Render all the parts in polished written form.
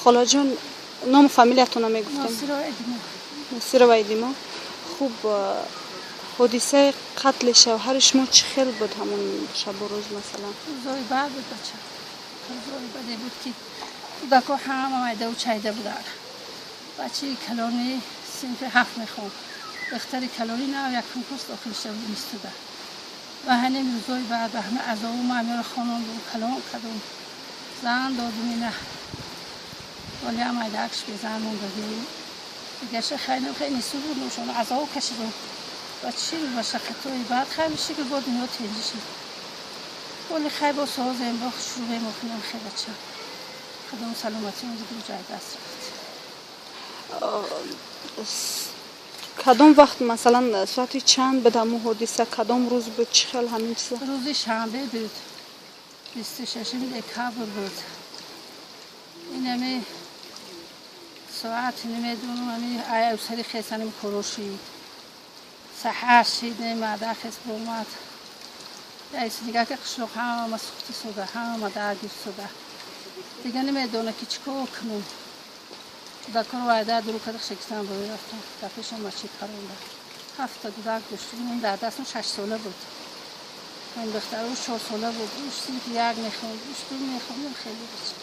Холаҷон, ному фамилиятонро мегуфтем? Носирова Эдимо. Носирова Эдимо. Хуб, ҳодисаи қатли шавҳари шумо чӣ хел буд ҳамон шабу рӯз, масалан? Рӯзои бад буд, бача. Рӯзои баде буд, ки кӯдако ҳама майдаву чайда буданд. Бачаи калони синфи ҳафт мехонд, духтари калони нав якум курс дохил шуда буд института. Ва ҳанем рӯзои баъд ба ҳама азобу ма ҳамёро хонондум, калон кардум, зан додум. Ина вале ҳам майдаакш безан мондагӣ. Дигаша хайнам хеле нису бурдумшон, азоб кашидум ва чӣ машаққатҳои баъд. Хай, шукр, бо дунё тенҷӣ шуд. Вале хай, бо созем, бо хушрӯем, охинам хел, бача. Худом саломатион дигар ҷай даст рафт. Кадом вақт, масалан, соати чанд буд ҳамун ҳодиса, кадом рӯз буд, чӣ хел ҳамин чиза? Рӯзи шанбе буд, 26-уми декабр буд. Инами соат намедонам, ами ай сари хесаним коро шид, саҳар шид, немада хес бомад. Яйси дигар ки қишлоқ ҳама сӯхта сода, ҳама даргир сода. Дига намедона ки чӣ кор кунум. Кӯдакоро вайда дуру карда шикистан бои рафтам. Дар пешам мачид паронда. Ҳафта кӯдак доштум, ин дар дастам 6-сола буд. Он духтар ӯ 4-сола буд, ӯш синфи як мехонд, ӯш ду мехонд, хеле бача.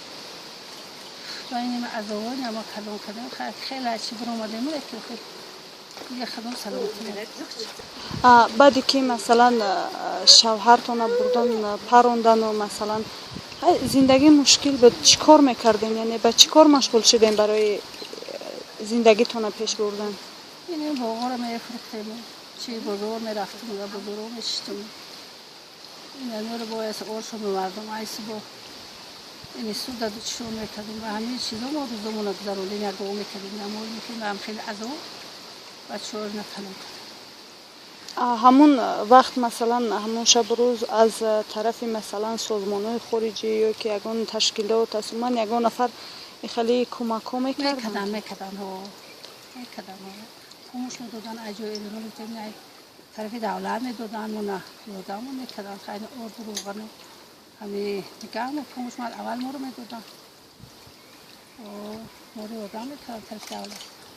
Ва ин азобои ама калон кардем, хеле чӣ биромадем, лекин дига худом саломатӣ. Баъде ки, масалан, шавҳартона бурдан, парондану, масалан, зиндагӣ мушкил буд, чӣ кор мекардем, яъне ба чӣ кор машғул шудем барои зиндагитона пеш бурдан? Ин боғоро мефурӯхтем, чи бозор мерафтем ва бозоро мешиштем. Инамеро бояд оршо мевардам, айси бо ини суда чишон мекардем. Ва ҳамин чизо мо рӯзомона гузарондем, як дуо мекардем, намоз мекардем, ҳам хеле азоб бачаҳоро накалон кардем. Ҳамун вақт, масалан, ҳамун шабу рӯз аз тарафи, масалан, созмонҳои хориҷӣ ё ки ягон ташкилот аст, умуман ягон нафар хеле кӯмакҳо мекарданд? Мекарданд, мекарданд, кӯмуш медоданд, аз ҷои тарафи давлат медоданд, мона ёрдамон мекарданд. Хайни орду, рӯғану ҳами дигар кӯмуш аввал моро медоданд, моро ёрдам мекарданд тарафи давлат.